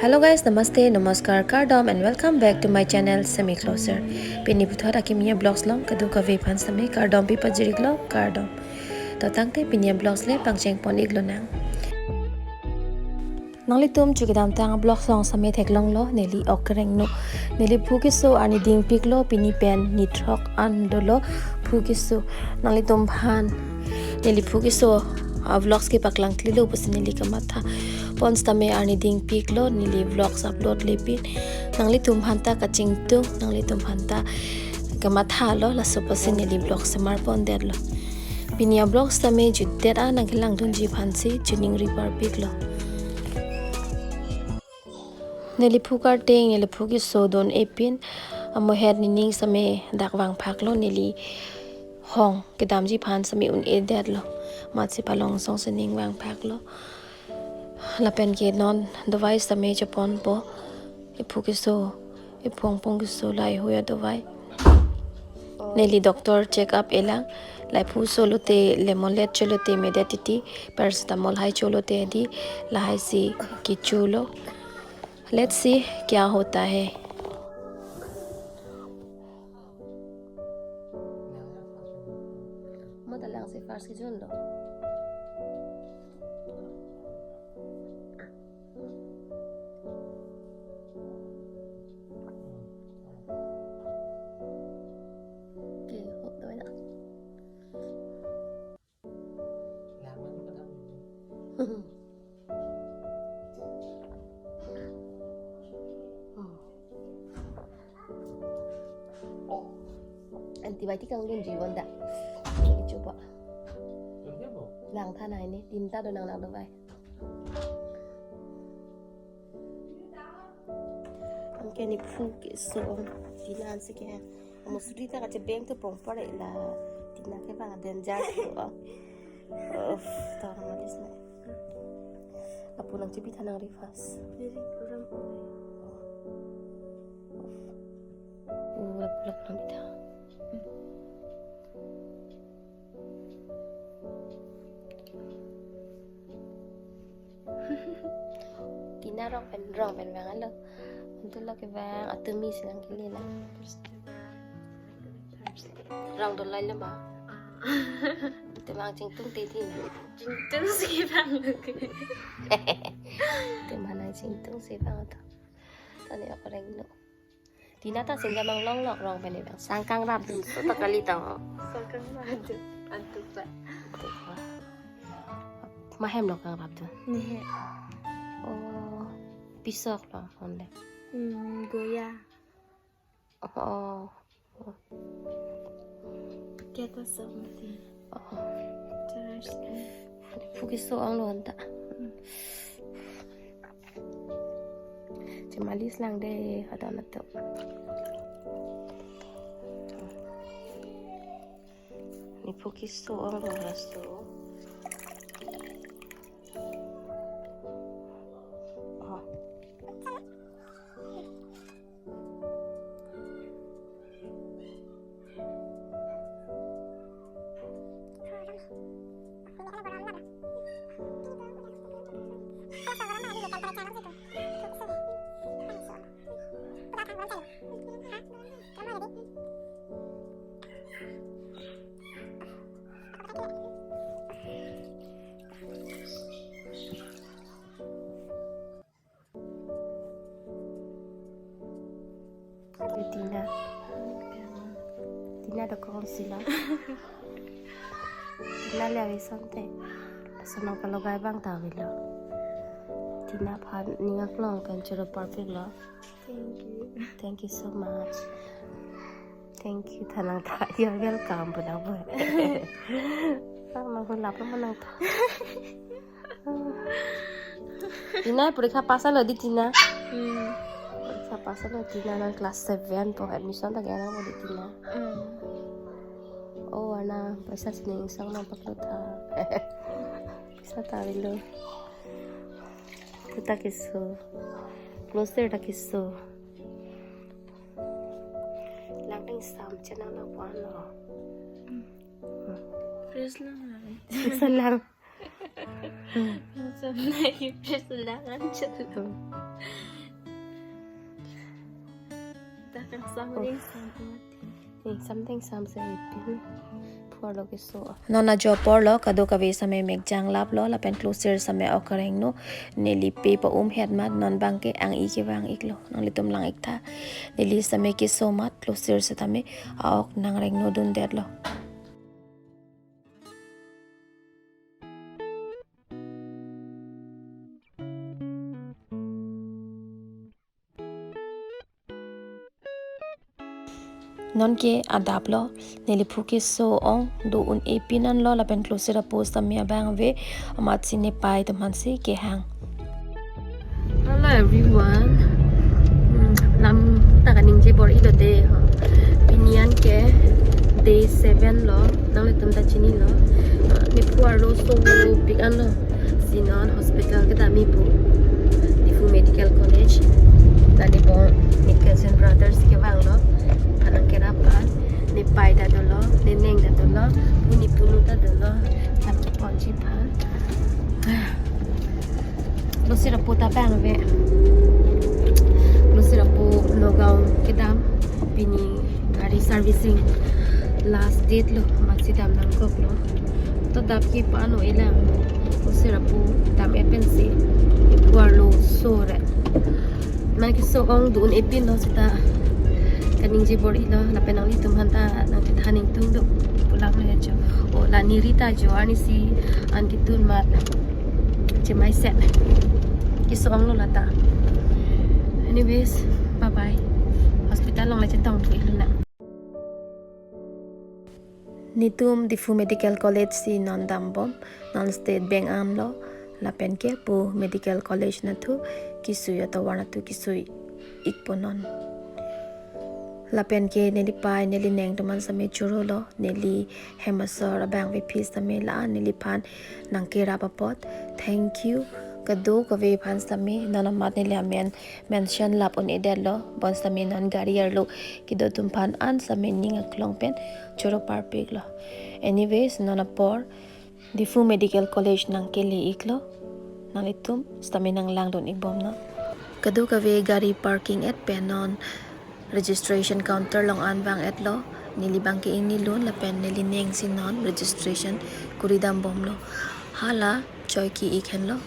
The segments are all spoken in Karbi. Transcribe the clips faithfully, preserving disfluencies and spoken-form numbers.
Hello guys, namaste, namaskar, kardom and welcome back to my channel Semi Closer. Pini puthot akimi a-vlogs along kadokave aphan semi kardom pipajirlo, kardom. To tangte pini a-vlogs le pangcheng pon-ik lonang. Nanglitum chu kedamtang a-vlogs along semi theklonglo, neli okrengno. Neli phu keso arni dingpiklo, pini pen nithrok an dolo phu keso. Nanglitum aphan neli phu keso a-vlogs kepaklang klilo pusi neli kamatha pon sitame arni dingpiklo, neli vlogs upload lepin. Nanglitum aphanta kachingtung, nanglitum aphanta kamathalo, laso pusi neli vlogs semar pondetlo. Pini a-vlogs tame jutdet an nangkelangdunji aphansi choningri parpiklo. Neli phu karting, neli phu keso don-epin, amohet nening semi dak vangphaklo, neli hong kedamji aphan semi un-edetlo. Matsi palong song si ning vangphaklo. Lapen ke non dovai semi cheponpo. Ephu keso, ephu angpung keso lahai hui adovai. Neli doctor check up elang. Lahai phu solote, lemonade cholote medet titi, paracetamol hai cholote di, lahai si kecholo. Let's see kya hota hai. Mo ta lang si first kecholo. Okay, hop doi na. Antibiotic kangdunji bonta. Coba. Langtha nai ni, tinta do nang nang dovai. Anke neli phu keso, Tina ansi ke. Musri ta kachebeng tu pongpar la, Tina ke bang danger tu. Of, tau malis na. Lapu nangchebi tha nang ri fast. Diri kurang. Oh, lapu lapu nangbi tha. Tina rong pen, rong pen vanglo. Untu lo kevang, atumi si nangkele na. Rong dolai lo ma. Te mang chingtung te thi na. Chingtung si vanglo ke. Te mang nang chingtung si vanglo. Tani okrengno. Tina ta singjam anglong lo, rong pen vang. Sang kangrapdun, so ta kali tang. Sang kangrapdun, antuk ta. Mahem lo kangrapdun. Nehe. Oh, pisok lo, honde. Hmm, goya. Oh. Keta something. Oh. Terus. Phu keso anglo anta. Hmm. Chemalis lang de, ada na to. Neli phu keso anglo laso. Oh. Tina. Tina dokok si lo. Tina le avi asonte. Laso nangkalogai abang ta avelo. Tina aphan ning aklong pen choro parpiklo. Thank you. Thank you so much. Thank you, tha nang tha. You're welcome, pu nang pu. Nang nang hu lap lo ma nang tha. Tina porikha pass lo di Tina. Hmm. Porikha pass lo Tina, nang class seven po, admission ta ke nang po di Tina. Hmm. Oh, ana paisa sining sang nang paklo tha. Paisa ta avelo. Kuta keso. Closer ta keso. Lang tingsam channel lo pon lo. Press lang lang. Press lang. Press lang lang channel. Something, something. Eh, something, something. Phu arlo keso. Non ajo apor lo, kadokave sitame mek janglaplo, lapen klosir sitame ok karengno, neli pe pa-um het amat, non abangke ang-i kevang iklo, nanglitum lang iktha. Neli sitame keso amat, klosir sitame a-ok nangrengno dundetlo. Nonke adaplo, neliphu keso ong do un-e pin anlo, lapen klosir apo sitame abang ave, amatsi nepei atum aphansi kehang. Hello everyone. Hmm, lam ta kaningje bor-ilo de, ho. Pini anke day seven lo, nanglitum ta chinilo. Nephu arlo sopik anlo. Si non hospital kedam-i pu. Diphu Medical College. Tani bon ne cousin brothers kevanglo. Aphan nangkerap aphan. Nepei ta dolo, neneng ta dolo, pu nepunu ta dolo. Aphan keponji aphan. Klosir apo ta abang ave. Klosir apo Nagaon kedam. Pini gari servicing last date lo, amatsi dam nangkoklo. To adap kepa-an-o elang. Klosir apo dam-et pensi. Nephu arlo so re. Nangkeso ong do un-e pinlo seta kaningje bor-ilo, lapen nanglitum aphan ta nangchethan ingtung do. Pulang le ajo. O la neli ta ajo arnisi an ketun amat chemai set. Keso onglo lata. Anyways, bye bye. Hospital along le chetong thu ilu na. Netum Diphu Medical College si non dambom, non State Bank anlo, lapen ke pu Medical College nathu kesui atovar nathu kesui ikpo non. Lapen ke nelipei nelineng atum an sitame chorolo, neli hem asor abang ave aphi sitame la neliphan nangkerap apot. Thank you. Kadokave aphan sitame non amat neli amen mention lap un-edetlo, bonsitame non gari arlo kedo atum aphan an sitame ning aklong pen choro parpiklo. Anyways, non apor Diphu Medical College nangkele iklo, nanglitum sitame nanglangdun ikbomnon. Kadokave gari parking-et pen non registration counter along an vang-etlo, neli abangke ingnilun lapen nelineng si non registration kuri dambomlo. Hala choi ke-ik henlo,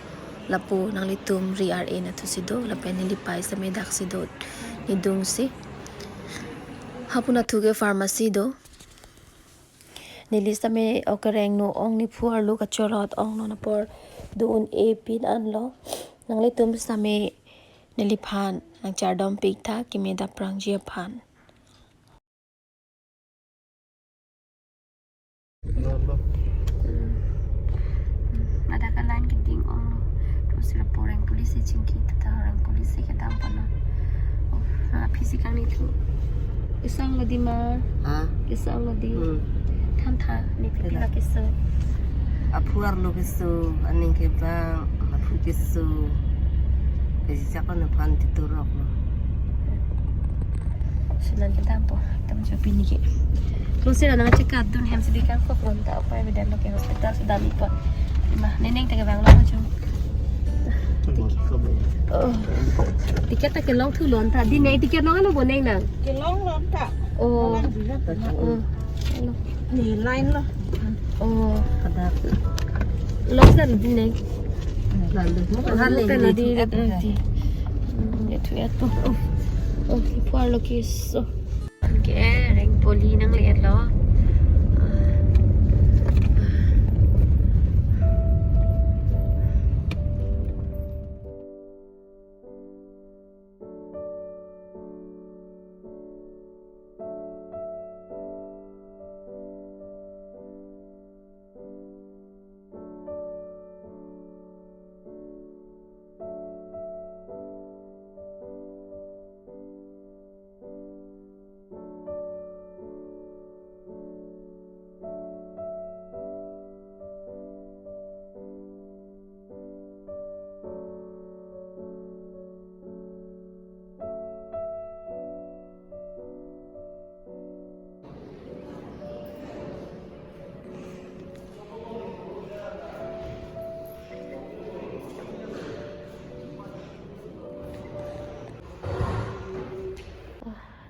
lapu nanglitum ri ar-e nathu si do, lapen nelipei sitame daksi do, nedung si. Hapu nathu ke pharmacy do. Neli sitame ok karengno ong, nephu arlo kachorot ong, non apor do un-e pin anlo. Nanglitum sitame neliphan nangchardom piktha keme daprangji aphan. Ada ka line keding ong. Terus report reng polisi chingki, tata reng polisi kedam pona. Oh, na phisi kang ni thu. Isang lo di ma. Ha? Isang lo di. Hmm. Than tha, ne pipi la keso. Aphu arlo keso, aning kevang, aphu keso. Kejak nephan titurok lo. Sunan kedam po, tam jo pini ke. Klosir anang check up dun hem sidi kangkok ron ta upai bedan lo ke hospital sudah lipot. Ma, neneng ta kevanglo jo. Oh. Ticket ta kelong thu lon ta. Di neng ticket long ano bo neng nang? Kelong lon ta. Oh. Lang juga ta. Oh. Hello. Ne line lo. Oh. Kada. Long dan di neng. Lalu. Lalu kan di. Di. Hmm, ya tu ya tu. Oh. Oh, ipor lo keso. Ke reng poli nangle-etlo.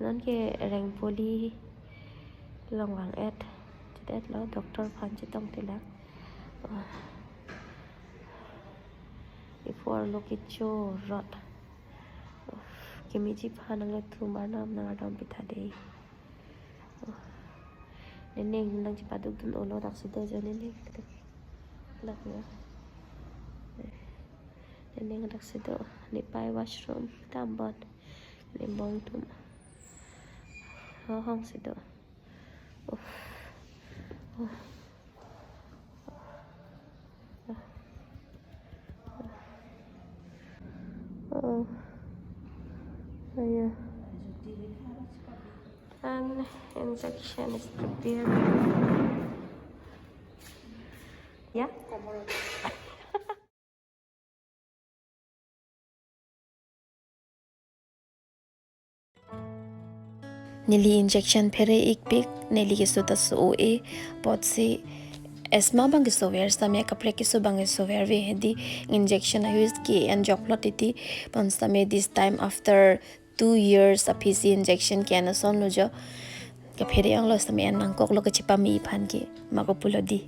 Non ke Rengpoli along vang-et, chet-et lo, doctor aphan chetong tilak. Oh. Iphu arlo kecho rot. Oh. Kemeji aphan nanglitum arnam nang ardom pitha dei. Oh. Nening nang chepadukdun-olo, dak si do jo nening. Lak ya. Nening dak si do. Nepei washroom tambon. Nebong atum. Ahong si do. Uff. Uff. Oh. Oh, yeah. And injection is prepared. Yeah? Neli injection phere-ikpik, neli keso ta so-o-e, apotsi asthma abang kesover, sitame kaprek keso abang kesover ave, hedi injection ahut ke-en joklo titi, bonsitame this time after two years aphi si injection ke-en asonlo jo. Kaphere onglo sitame en nangkoklo kachepame aphan ke, mako pulo di.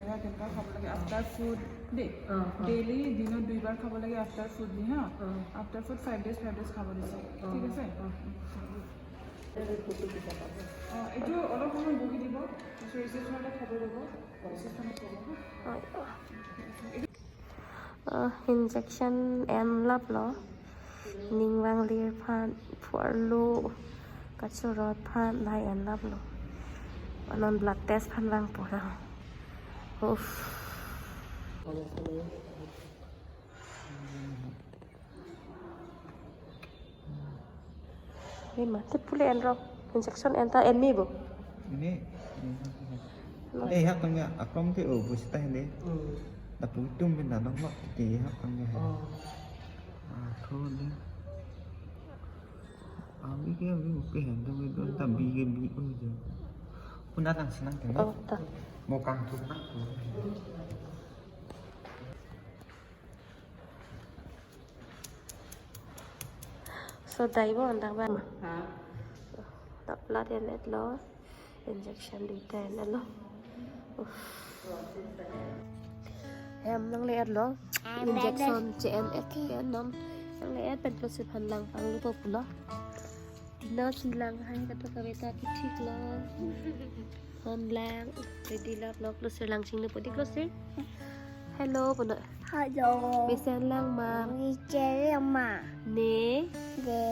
কেনেকুৱা খাব লাগে after food দেই। অ, অ। ডেইলি দিনত দুইবাৰ খাব লাগে after food দি, হা। অ। After food five days, five days খাব দিছে। অ, ঠিক আছে? অ। অ, এইটো অলপ সময় বহি দিব, তাৰপিছত ৰিচেপশ্যনতে খাব দিব। ৰিচেপশ্যনত খাব, হা? অ। Ah, injection enlaplo. Ning vanglir aphan, phu arlo kachorot aphan, lahai enlaplo. Non blood test aphan vangpo na. Uff. Ema, te pule enlo. Injection enta enme bo. Ini. Eh, hak tangga akrom te o, bu sita hende. Hmm. Dapu tum bin dadong lo, te hak tangga. Oh. Ah, thodi. Abi ke abi upe hendo ke do, ta bi ke bi o jo. Puna tang senang tene. Oh, ta. Mau kang tu nak tu. So, dai bo andak ba ma. Ha? Dap la dia let lo. Injection duita enlo. Uff. Hem nangle-etlo. Injection che-en-et pen non. Nangle-et pen klosir aphan lang panglupo pulo. Tina si lang hai kato kaveta kithik lo. Non lang. Ready lap lo, klosir lang chinglupo di klosir. Hello, puno. Hello. Mesen lang ma. Mesen lang ma. Ne. Ne.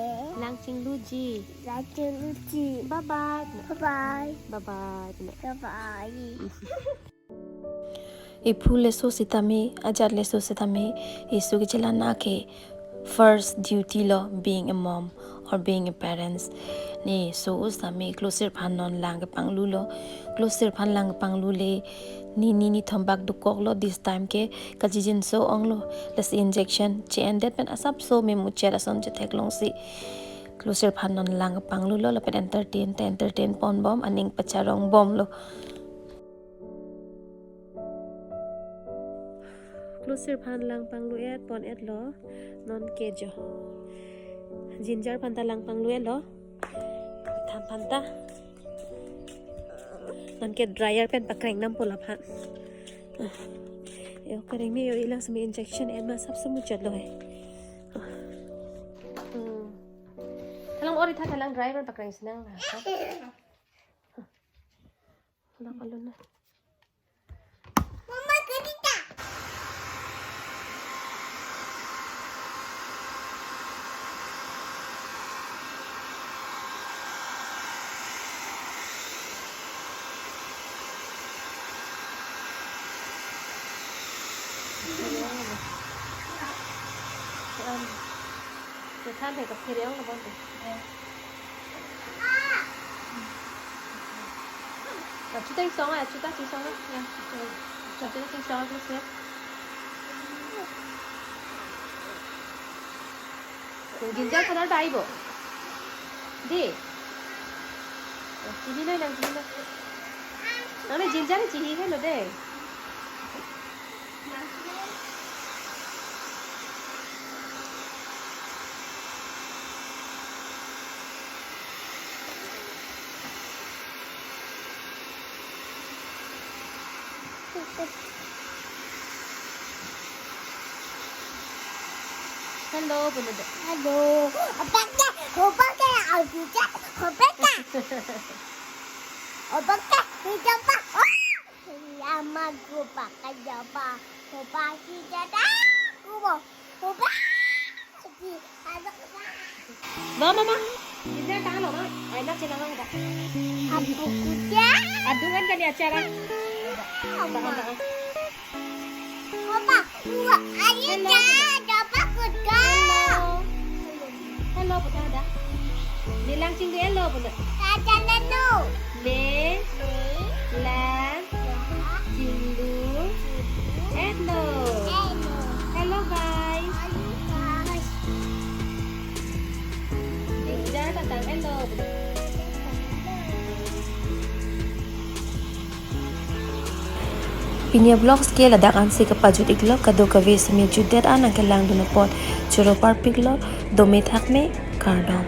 Lang chingluji. Lang chingluji. Bye bye. Bye bye. Bye bye. Bye bye. Iphu leso sitame, ajat leso sitame, isu kechelana ke first duty lo, being a mom or being a parents. Ne so-o sitame klosir aphan non lang kepanglulo. Klosir aphan lang kepanglule, ne ni ni thom bak dokoklo, this time ke kachijinso onglo. Lasi injection che-endet pen asapso memuchot ason chetheklongsi klosir aphan non lang kepanglulo, lapen entertain ta entertain ponbom, aning pacharong bomlo. Klosir aphan lang panglu-et pon-etlo, non ke jo. Ginger aphan ta lang panglu-etlo. Tham aphan ta. Non ke dryer pen pakreng nampo laphan. Yo, kareng me yo ilang semi injection en ma asapso muchotlo he. Hmm. Thalang ori tha thalang dryer pen pakreng sinang la. Hala kalon na. Um, Chethan he kaphere ong lo bonta. Achu ta ingsong, achu ta ingsong, ya. Achu ta ingsong, please, ya. Ginger color ta aibo. Dei. Chini noi nang, chini noi. Nang ginger chini hai lo dei. Hello, puno dei. Hello. Opake, opake, ajuja, opake. Opake, hijapa. Oh! Yama gopaka japa. Opaki jada. Kubo. Opaki. Aduh. Ma, ma, ma. Ginger ta lo, ma. Aina chenang lo ta. Abu kuda. Aduh kan kali acara. Ama. Ba, ba, ba. Papa, wa, ayo. Hello. Ja, japa kuda. Hello. Hello, puta da. Nelang chingdun lo, puta. Tata nanu. Ne. Ne. Lang. Chingdun. Elo. Elo. Hello, guys. Hello, guys. Ginger ta tang elo. Pini a-vlogs ke ladak ansi kapajut iklo, kadokave semi jutdet an nangkelangdun apot choro parpiklo, dome thakme, kardom.